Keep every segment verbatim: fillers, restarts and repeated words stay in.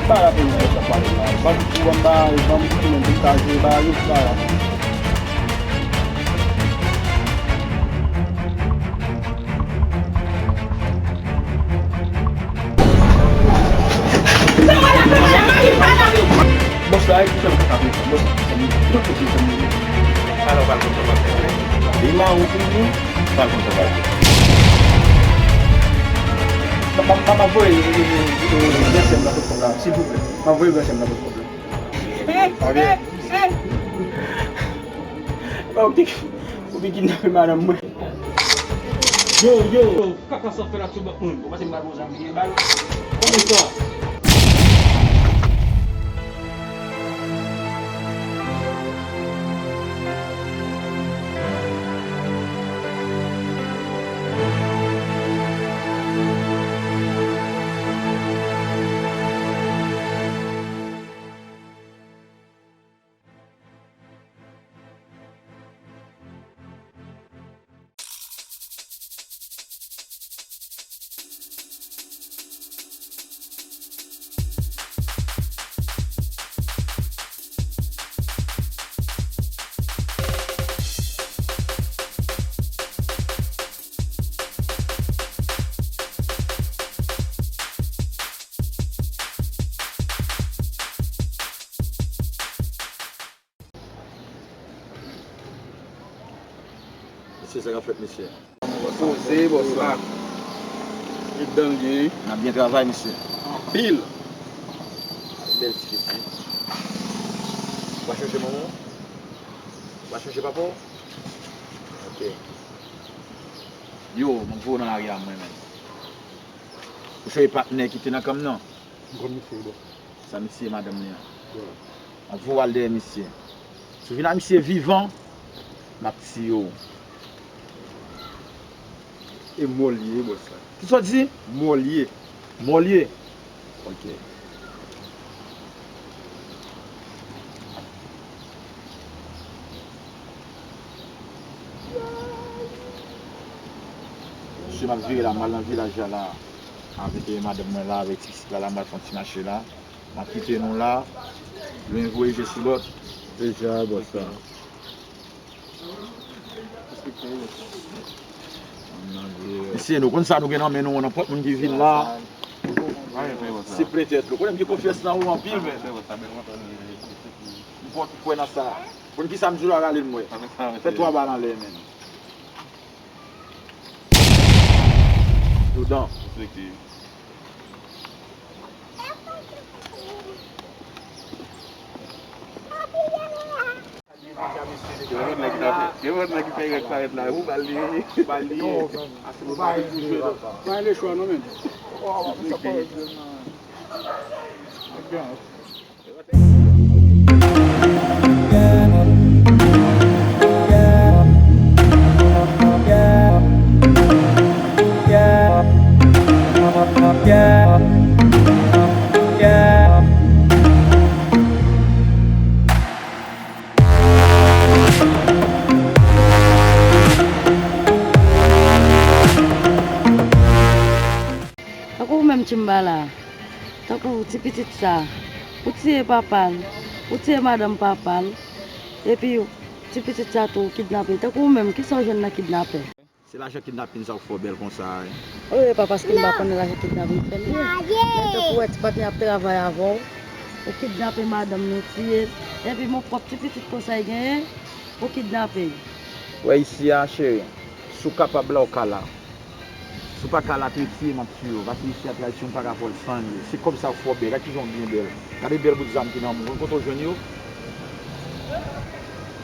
Pa la peyi sa pale la. Ban m pou ban bagay, ban m pou mwen pou m ka jwe bagay yo pa la. Bòs la, e ki fè m konsa konsa? Bòs la, fè m tout kote fè m rive. Alò, pral konsa, pral konsa. Li mawon pou nou, pral konsa, pral konsa. Pa, pa, pa, pa voye, e, e, e, e, vèsè m nan kot kòb la, silvouplè. Pa voye vèsè m nan kot kòb la. Ok. Ou te, ou te kidnape madanm mwen. Yo, yo, yo, kaka sa fè la sou bank moun. Ou panse m pral pran zam vire bal? Konbyen sa? Mesye, sa k ap fèt, mesye? Poze, bòs la. Met dan l byen, wi. N ap byen travay, mesye. Anpil. Bèl ti mesye. Ou pa chèche manman w? Ou pa chèche papa w? Ok. Yo, m ap voye w nan lari a mwen menm. Ou chèche patnè ki te nan kanm nan? M konn misye wi, bòs. Sa misye ye madanm li an? Wi. Ann voye w al dèyè misye. Si w vin ak misye vivan, m ap tiye w. E mò l ye, bòs la. Kisa w di? Mò l ye. Mò l ye? Ok. Mesye, m ap vire la, m al nan vilaj la la. Avèk, eh, madanm mwen la, avèk ti pitit la la, m al fè yon ti mache la. M ap kite nou la. Youn voye je sou lòt. Deja, bòs la. Mesye, nou konn sa nou gen nan men nou an, nenpòt moun ki vin la. Se petèt, nou konnen m gen konfyans nan ou anpil, men. M kwè nan sa. Konn kisa m di w la, rale l m wè. Fè twa bal anlè, men. Yo dan. Gen yon nèg ki ta fè, gen yon nèg ki fè erè k parèt la, ou ba l li. Ba l li. Ase nou pa gen pou jwe non. Pa gen lechwa non, men. Tankou ou menm Tchimba la, tankou ti pitit sa, ou tiye papa l, ou tiye madanm papa l, epi ti pitit sa tou ou kidnape. Tankou ou menm, kisa w jwenn nan kidnapè? Se lajan kidnapin sa k fè w bèl konsa a, wi. Wi, e pa paske m pa konnen lajan kidnapin fè m byen. Men tankou w wè ti patnè ap travay avè w, ou kidnape madanm li, ou tiye l, epi men pwòp ti pitit konsa l genyen, ou kidnape l. Wè isi a, cheri, si w kapab la, w ka la. Si w pa ka la, tou tiye m, m ap tiye w. Paske isi a tradisyon m pa ka fè w l san li. Se kòb sa k fè w bèl. Gad kijan w byen bèl. Gade bèl bout zam ki nan men w. Ou konn kote w jwenn yo?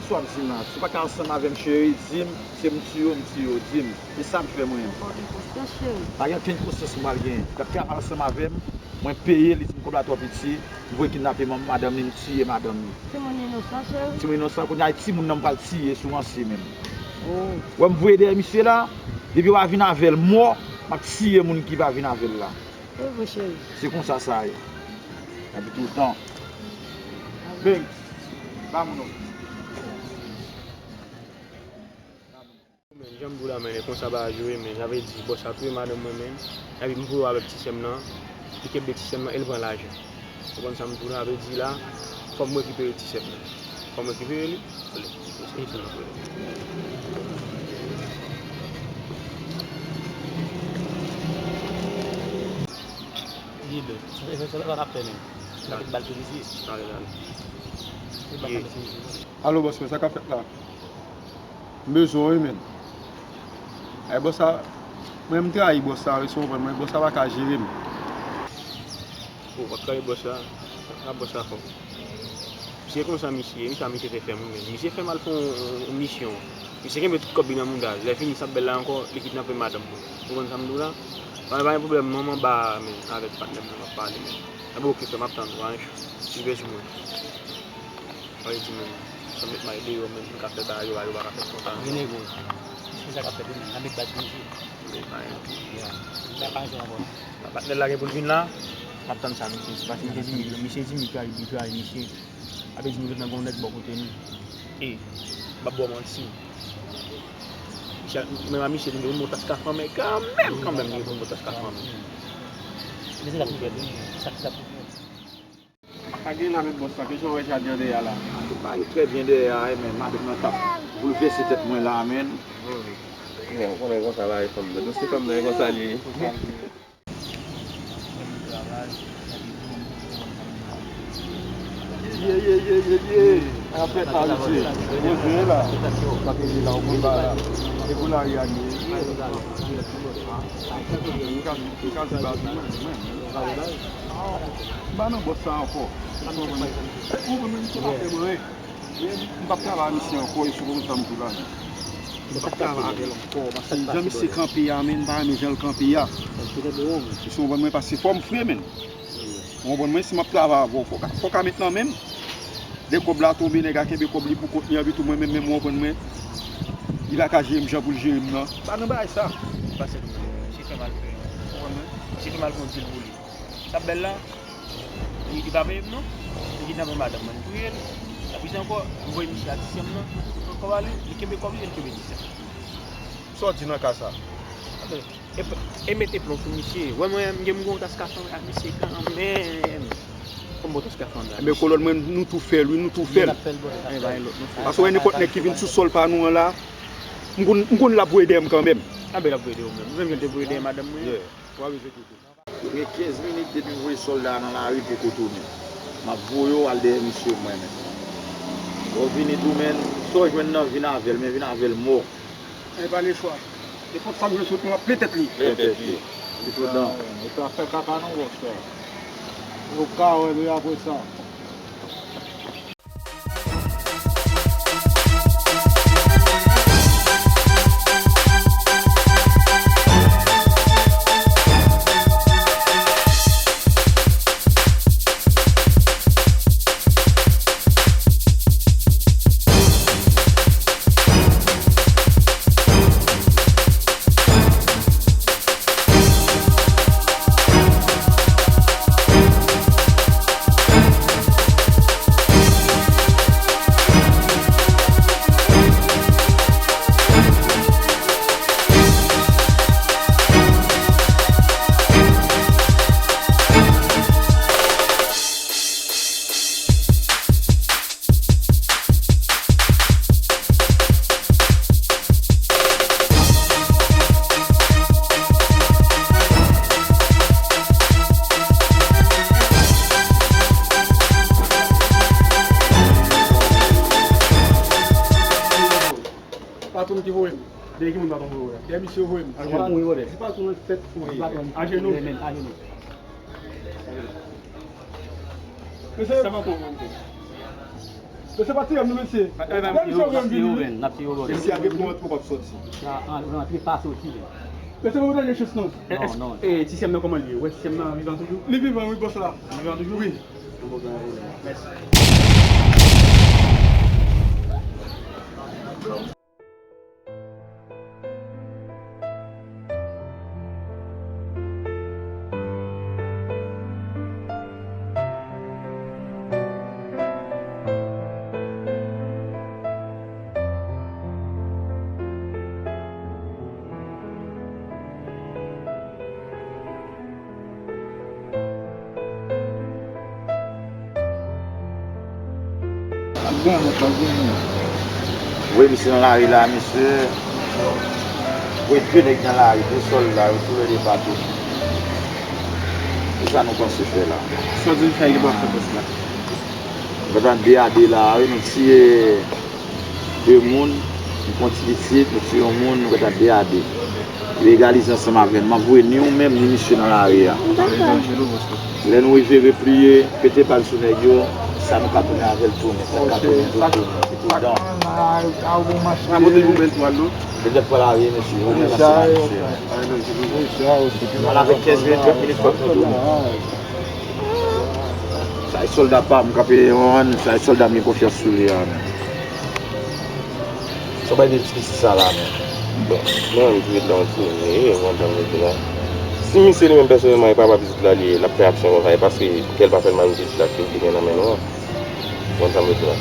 Sa w ap di m la, si w pa ka ansanm avè m, cheri, di m, se m tiye w, m tiye w, di m. Se sa m fè mwen menm. Pa gen konsyans, cheri. Pa gen okenn konsyans m pral genyen. W ap travay ansanm avè m, mwen peye, li di m kòb la twò piti, m voye kidnape manm madanm li, m tiye madanm li. Timoun inosan, cheri. Timoun inosan, kounye a e timoun nan m pral tiye sou ranse menm. Oh. Wè m voye dèyè misye la, depi w pa vin avè l mò, m ap tiye moun ki pa vin avè l la. Se vre, cheri. Se konsa sa ye. Epi toutan. Beng, ba moun non. Men, jan m di w la, men, e konsa bagay yo ye, men, sa vle di, bòs la touye madanm mwen, men, epi m voye w avèk ti sè m nan, li kenbe ti sè m nan, e l pran lajan. Ou konprann sa m di w la, vle di la, fò m rekipere ti chèf la. Fò m rekipere li. Ale, mesye, se nan pwoblèm. Li bèl. Se, se, se sa n ap fè menm. N ap met bal sou misye. Ale, ale. Met bal sou misye. Alo, bòs mwen, sa k ap fèt la? M bezwen w wi, menn. Ay, bòs sa, mwen, m trayi bòs sa wi, si w konprann mwen, bòs sa pa ka jere m. Bon, w ap trayi bòs la, sa bòs la fè w. Misye konsa misye ye, wi, sa misye te fè mwen menm. Misye fè m al fè yon, yon, yon misyon. Misye kenbe tout kòb li nan mouda l. Lè fini, sa bèl la ankò, li kidnape madanm mwen. Ou konprann sa m di w la? Pa, pa gen pwoblèm non, m anba a, men, avèk patnè m nan, m ap pale, men. Enben, oke, frè, m ap tann ou, ann, li bezwen mwen. Sa vle di, men, sa m met may deyò, men, m ka fè bagay yo, yo pa ka fè konsa. Gen nego. Se sa k ap fèt, men, n a met bal sou misye. Men, pa gen. Ya. Sa pa anyen ankò. Patnè l la gen pou l vin la, m ap tann sa misye. Se pa si misye timid, misye timid, trayi, li trayi misye. Apre di nou gentan gen yon nèg bò kote nou. E, m ap ba w manti. Misye, menm a misye, li gen yon bon tas ka fanm, men kanmenm, kanmenm, li gen yon bon tas ka fanm. Men se sa k pi bèl, wi. Sa, sa k pi bèl. Sa gen la menm bòs la, kijan w wè jaden an dèyè a la? Li parèt trè byen dèyè a, e men madanm nan t ap boulvèse tèt mwen la, menn. Bon, ou konnen konsa bagay fanm nan. Dosye fanm nan, e konsa li ye. Ye, ye, ye, ye, ye. Afè sa, mesye. Poze la. Sa te di la, ou konn ba la. E pou lari a li ye. Ou ka, ou ka di ba tou, mwen, mwen. Ba nan bòs sa ankò. Ou konprann mwen, se pa fè mwen. M p ap travay ak misye ankò, e si w konprann sa m di w la, men. M p ap travay avè l ankò, paske jan misye kanpe a, men, m pa renmen jan l kanpe a. Misye konprann mwen, paske fò m fre, men. Ou konprann mwen, si m ap travay avè w, fò w ka, fò w ka met nan men m. Lè kòb la tonbe, nèg la kenbe kòb li pou kont li, anpi tou mwen menm, menm, ou konprann mwen, li pa ka jere m jan pou l jere m nan. Pa nan bagay sa. Misye fè mal fè. Ou konprann mwen? Misye fè mal fè yon dil pou li. Sa bèl la, li, li pa peye m non. Li kidnape madanm mwen, li touye l. Epi ankò, m voye misye a ti sè m nan. Pran kòb a li, li kenbe kòb li, e li kenbe ti sè m. Sa w di nan ka sa? E, e mete plon sou misye. Wè mwen, m gen m gon tas ka fanm ak misye kanmenm. Kòm bon tas ka fanm la. Enben, kolòn mwen, nou tou fè l, wi, nou tou fè l. Paske wè nenpòt nèg ki vin sou sòl pa nou an la, m konn, m konn l ap voye dèyè m kanmenm. Anben, l ap voye dèyè w menm. Ou menm jan l te voye dèyè madanm mwen an. Gen kenz minit depi m voye sòlda nan lari poko tounen. M ap voye w al dèyè misye mwen menm. Lè w vini tou menn, sa w jwenn nan vin avè l, men vin avè l mò. E pa le chwa. E kont sa m jwenn sou l, m ap plen tèt li. Plen tèt li. Li tou dan. Ou ta fè kaka non, bòs la. Ou ka wè li apre sa. Patwon ki voye m. Dèyè ki moun patwon voye w la? Dèyè misye voye m. Patwon mouri vòlè. Si patwon an fèt, ajenou. Ajenou. Mesye, sa pa bon. Mesye, pa tire m non, mesye. Lè misye voye m vini, wi. Mesye, ap gen pran twò p ap sòti. Sa antre pa soti. Mesye, mwen pa gen chans non. Non, non. E, ti sè m nan kòman li ye? Ou wè ti sè m nan vivan toujou? Li vivan, wi, bòs la. Li vivan toujou? Wi. Mèsi. Bon, bon, bon, bon. Voye misye nan lari la, mesye. Voye de nèg nan lari, de sòlda, yo tou lè de bato. Kisa nou panse fè la? Sa w di m fè, li pa fè pòs la. Nou gentan de a de la, wi, nou tiye de moun, nou pran ti pitit, nou tiye yon moun, nou gentan de a de. Yo egalize ansanm avè n. M ap voye ni ou menm, ni misye nan lari a. Lè nou rive repliye, pete bal sou nèg yo, sa nou ka tounen avè l tounen. Sa ka tounen tou tounen. Ki pridan. Petèt pral arive, mesye. Ou menm ansanm avè misye. Nou al avèk kèz minit, trant minit, fòk nou tounen. Sa e sòlda pa m k ap, sa e sòlda m gen konfyans sou li a, men. Sa w bay de ti piti sa la, men. Bon, mwen menm ki ret la yon timoun, e, ou konprann sa m vle di la. Si misye li menm pèsonèlman, e pa pa pitit la li ye, l ap fè aksyon konsa, e paske kè l pa fè l mal pou pitit la ke l te gen nan men nou an. Ou konprann sa m vle di la.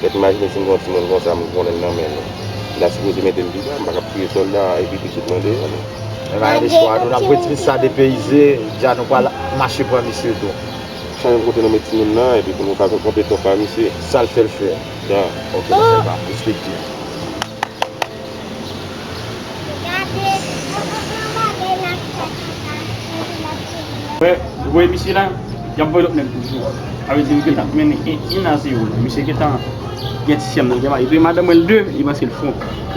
Mèt imajine si m gen yon timoun konsa, m konnen l nan men nou. L ta sipoze mete m pi ba, m pa ka ap touye sòlda epi pitit mwen deyò, non. Men pa gen lespwa, nou n ap retire sa depeyize, dja nou pral mache pran misye tou. Chanje kote nan men timoun nan, epi pou nou ka konpetans pa misye. Sa l fè, l fè. Ya. Ok, pa fè pa. Respekte. Wè, ou wè misye la, y ap voye lòt nèg toujou. Sa vle di, yo gentan mennen en, en a zewo la. Misye gentan gen ti syèm nan, gentan, epi madanm mwen, l de, li panse l fò.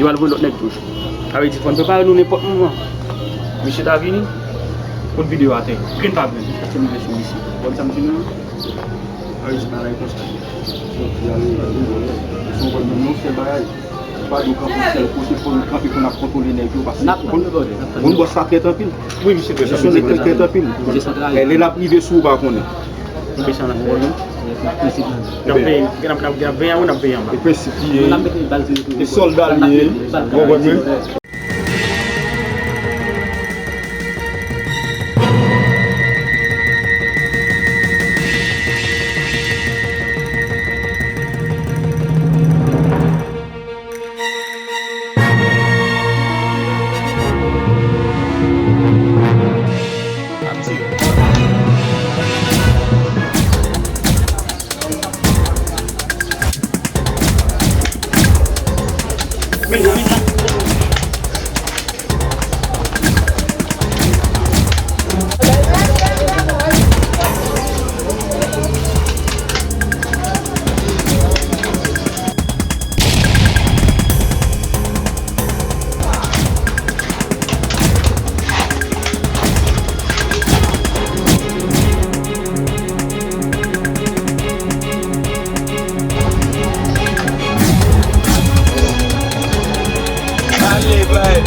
Yo al voye lòt nèg toujou. Sa vle di, fò n prepare nou nenpòt moman. Misye ta vini, pot videyo atè. Grenn pa grenn, jis kòm se rive sou misye. Ou konn sa m di nou an? Sa vle di bagay konsa. Son pwoblèm, yon sèl bagay. Ou pa dwe kanpe yon sèl kote, fò nou kanpe pou n ap kontwole nèg yo, paske moun bòs la trèt anpil. Wi, misye trèt anpil. Misye trèt anpil. E lè l ap rive sou ou, pa konnen. N ap veye, n ap, n ap veye anwo, n ap veye anba. E prensip li ye, e sòlda li ye, ou konprann mwen? Ale, bay.